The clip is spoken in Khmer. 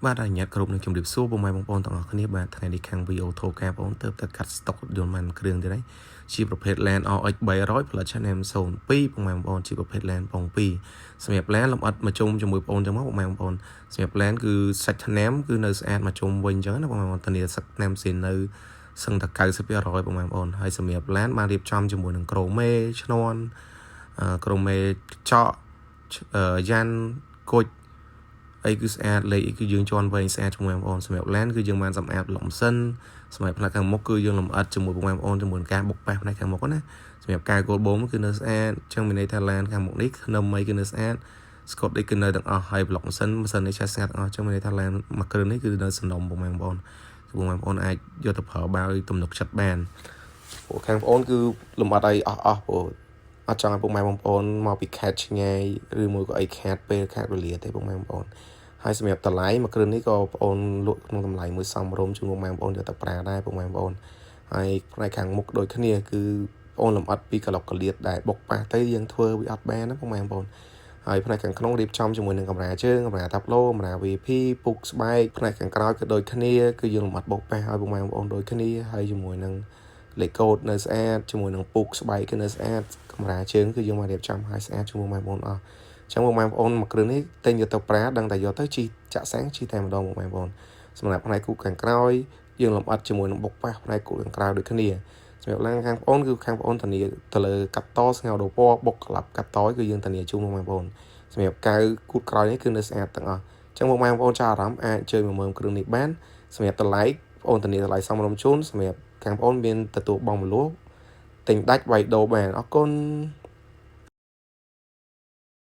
បាទអនុញ្ញាតគ្រប់នឹងជម្រាបសួរពុកម៉ែបងប្អូនទាំងអស់គ្នាបាទថ្ងៃនេះខាង VO ថូការបងប្អូនទៅតែកាត់ស្តុករថយន្តបានគ្រឿងទៀតហើយជាប្រភេទ ឡាន RX 300ផលិតឆ្នាំ02ពុកម៉ែបងប្អូនជាប្រភេទ ឡាន ប៉ុង2សម្រាប់ ឡាន លម្អិតមកជុំជាមួយបងប្អូនចឹងមកពុកម៉ែបងប្អូនសម្រាប់ ឡាន គឺសាច់ថ្នាំគឺនៅស្អាតមកជុំវិញចឹងណាពុកម៉ែបងប្អូនធានាសាច់ថ្នាំស៊ីនៅសឹងតែ90%ពុកម៉ែបងប្អូនហើយសម្រាប់ ឡាន បានរៀបចំជាមួយនឹងក្រូមេឈ្នាន់ក្រូមេកញ្ចក់យ៉ាន់គុជអីគឺស្អាតលេខអីគឺយើងជន់វែងស្អាតជាមួយបងប្អូនសម្រាប់ឡានគឺយើងបានសម្អាតលំសិនសម្រាប់ផ្នែកខាងមុខគឺយើងលម្អិតជាមួយបងប្អូនជាមួយនឹងការបុកប៉ះផ្នែកខាងមុខណាសម្រាប់កាយគោលបូមគឺនៅស្អាតអញ្ចឹងមានន័យថាឡានខាងមុខនេះធ្នឹមអីគឺនៅស្អាតស្កុតអីគឺនៅទាំងអស់ហើយប្លុកម៉ាស៊ីនម៉ាស៊ីននេះឆេះស្អាតទាំងអស់អញ្ចឹងមានន័យថាឡានមួយគ្រឿងនេះគឺនៅសំណុំបងប្អូនគឺបងប្អូនអាចយកទៅប្រើបើទំនុកចិត្តបានព្រោះខាងបងប្អូនគឺលម្អិតអីអស់អស់ព្រោះអត់ចង់ឲ្យពុកម៉ែបងប្អូនមកពីខេត្តឆ្ងាយឬមួយក៏អីខាតពេលខាតវេលាទេពុកម៉ែបងប្អូនហើយសម្រាប់តម្លៃមួយគ្រឿងនេះក៏បងប្អូនលក់ក្នុងតម្លៃមួយសមរម្យជូនពុកម៉ែបងប្អូនយកទៅប្រើដែរពុកម៉ែបងប្អូនហើយផ្នែកខាងមុខដូចគ្នាគឺបងប្អូនលម្អិតពីក្លុកកលៀតដែលបុកប៉ះទៅយើងធ្វើវាអត់បានណាពុកម៉ែបងប្អូនហើយផ្នែកខាងក្នុងរៀបចំជាមួយនឹងកម្រាលជើងកម្រាលតាប់ឡូកម្រាល VIP ពុកស្បែកផ្នែកខាងក្រោយក៏ដូចគ្នាគឺយើងលម្អិតបុកប៉ះឲ្យពុកម៉ែបងប្អូនដូចគ្នាហើយជាមួយនឹងលេខកូដនៅស្អាតជាមួយនឹងពុកស្បែកគឺនៅស្អាតកម្រាលជើងគឺយើងមករៀបចំឲ្យស្អាតជាមួយម៉ែបងប្អូនអស់ចឹងបងប្អូនមួយគ្រឿងនេះទិញយកទៅប្រើដឹងតែយកទៅជីចាក់សាំងជីតែម្ដងបងប្អូនសម្រាប់ផ្នែកគូខាងក្រោយយើងលម្អិតជាមួយនឹងបុកប៉ះផ្នែកគូខាងក្រៅដូចគ្នាសម្រាប់ឡានខាងបងប្អូនគឺខាងបងប្អូនធានាទៅលើកាត់តស្ងោដូពណ៌បុកក្លាប់កាត់តគឺយើងធានាជូនបងប្អូនសម្រាប់កៅគូតក្រោយនេះគឺនៅស្អាតទាំងអស់ចឹងបងប្អូនចាអារម្មណ៍អាចអញ្ជើញមកមើលគ្រឿងនេះបានសម្រាប់តម្លៃបងប្អូនធានាតម្លៃសមរម្យជូនសម្រាប់ខាងបងប្អូនមានទទួលបងមលួទិញដាច់វាយដូរបានអរគុណ។